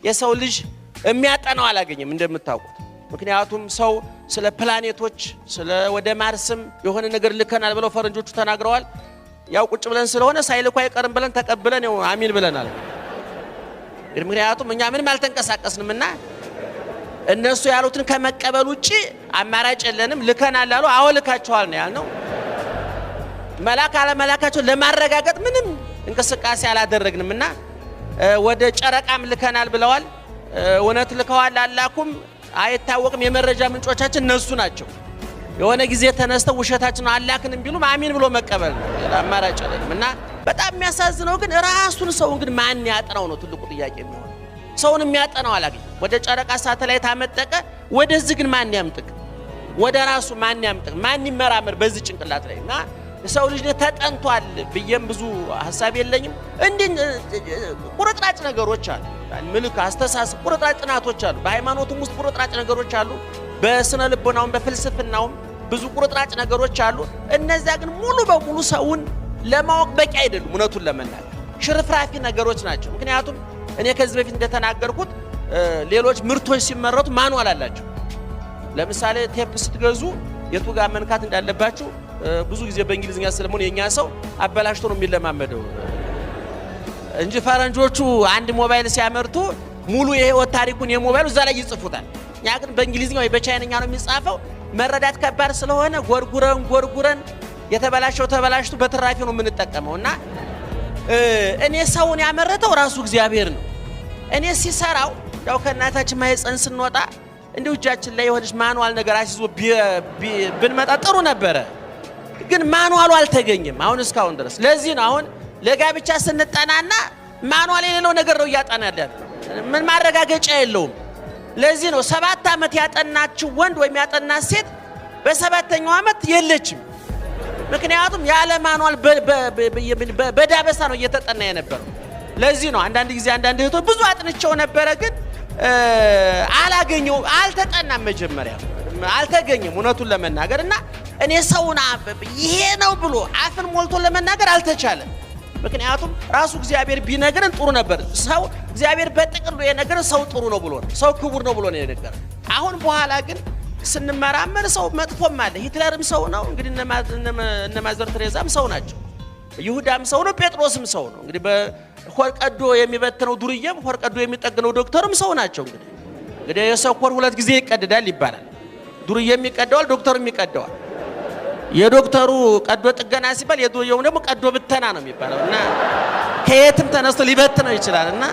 የሰው ልጅ የሚያጠናው አላገኘም እንደምታውቁት። ምክንያቱም ሰው ስለ ፕላኔቶች፣ ስለ ወደ ማርስም የሆነ ነገር ልከናል ብለው ፈረንጆቹ ተናግረዋል። ያው ቁጭ ብለን ስለሆነ ሳይልኩ አይቀርም ብለን ተቀብለን ያው አሚን ብለናል። ምክንያቱም እኛ ምንም አልተንቀሳቀስንምና እነሱ ያሉትን ከመቀበል ውጭ አማራጭ የለንም። ልከናል አሉ። አዎ ልካችኋል ነው ያልነው። መላክ አለመላካቸው ለማረጋገጥ ምንም እንቅስቃሴ አላደረግንም እና ወደ ጨረቃም ልከናል ብለዋል። እውነት ልከዋል አላኩም አይታወቅም። የመረጃ ምንጮቻችን እነሱ ናቸው። የሆነ ጊዜ ተነስተው ውሸታችን አላክንም ቢሉም አሚን ብሎ መቀበል ነው፣ ሌላ አማራጭ የለንም። እና በጣም የሚያሳዝነው ግን ራሱን ሰውን ግን ማን ያጥናው ነው ትልቁ ጥያቄ የሚሆነው። ሰውን የሚያጠናው አላገኘም። ወደ ጨረቃ ሳተላይት አመጠቀ፣ ወደዚህ ግን ማን ያምጥቅ? ወደ ራሱ ማን ያምጥቅ? ማን ይመራመር በዚህ ጭንቅላት ላይ? እና ሰው ልጅ ተጠንቷል ብዬም ብዙ ሀሳብ የለኝም። እንዲህ ቁርጥራጭ ነገሮች አሉ፣ ምልክ አስተሳሰብ ቁርጥራጭ ጥናቶች አሉ። በሃይማኖቱም ውስጥ ቁርጥራጭ ነገሮች አሉ። በስነ ልቦናውም በፍልስፍናውም ብዙ ቁርጥራጭ ነገሮች አሉ። እነዚያ ግን ሙሉ በሙሉ ሰውን ለማወቅ በቂ አይደሉም። እውነቱን ለመናገር ሽርፍራፊ ነገሮች ናቸው። ምክንያቱም እኔ ከዚህ በፊት እንደተናገርኩት ሌሎች ምርቶች ሲመረቱ manual አላቸው። ለምሳሌ ቴፕ ስትገዙ የቱ ጋር መንካት እንዳለባችሁ ብዙ ጊዜ በእንግሊዝኛ ስለሆነ የኛ ሰው አበላሽቶ ነው የሚለማመደው እንጂ ፈረንጆቹ አንድ ሞባይል ሲያመርቱ ሙሉ የህይወት ታሪኩን የሞባይሉ እዛ ላይ ይጽፉታል። እኛ ግን በእንግሊዝኛ ወይ በቻይነኛ ነው የሚጻፈው። መረዳት ከባድ ስለሆነ ጎርጉረን ጎርጉረን የተበላሸው ተበላሽቶ በትራፊ ነው የምንጠቀመው። እና እኔ ሰውን ያመረተው ራሱ እግዚአብሔር ነው። እኔ ሲሰራው ያው ከእናታችን ማህፀን ስንወጣ እንዲሁ እጃችን ላይ የሆነች manual ነገር አስይዞ ብንመጣ ጥሩ ነበረ። ግን manual ኡ አልተገኘም አሁን እስካሁን ድረስ። ለዚህ ነው አሁን ለጋብቻ ስንጠናና manual የሌለው ነገር ነው እያጠና ያለ፣ ምን ማረጋገጫ የለውም። ለዚህ ነው 7 ዓመት ያጠናችው ወንድ ወይም ያጠናት ሴት በ7ኛው ዓመት የለችም። ምክንያቱም ያለ manual በዳበሳ ነው እየተጠና የነበረው። ለዚህ ነው አንዳንድ ጊዜ አንዳንድ እህቶች ብዙ አጥንቸው ነበረ ግን አላገኘው፣ አልተጠናም፣ መጀመሪያ አልተገኘም እውነቱን ለመናገር። እና እኔ ሰውን ይሄ ነው ብሎ አፍን ሞልቶ ለመናገር አልተቻለም። ምክንያቱም ራሱ እግዚአብሔር ቢነግረን ጥሩ ነበር። ሰው እግዚአብሔር በጥቅሉ የነገረን ሰው ጥሩ ነው ብሎ ነው፣ ሰው ክቡር ነው ብሎ ነው የነገረን። አሁን በኋላ ግን ስንመራመር ሰው መጥፎም አለ። ሂትለርም ሰው ነው እንግዲህ፣ እነ ማዘር ቴሬዛም ሰው ናቸው። ይሁዳም ሰው ነው፣ ጴጥሮስም ሰው ነው። እንግዲህ በሆድ ቀዶ የሚበትነው ዱርዬም ሆድ ቀዶ የሚጠግነው ዶክተርም ሰው ናቸው። እንግዲህ የሰው ሆድ 2 ጊዜ ይቀደዳል ይባላል። ዱርዬም ይቀደዋል፣ ዶክተሩም ይቀደዋል። የዶክተሩ ቀዶ ጥገና ሲባል የዱርዬው ደግሞ ቀዶ ብተና ነው የሚባለው። እና ከየትም ተነስቶ ሊበትነው ይችላል። እና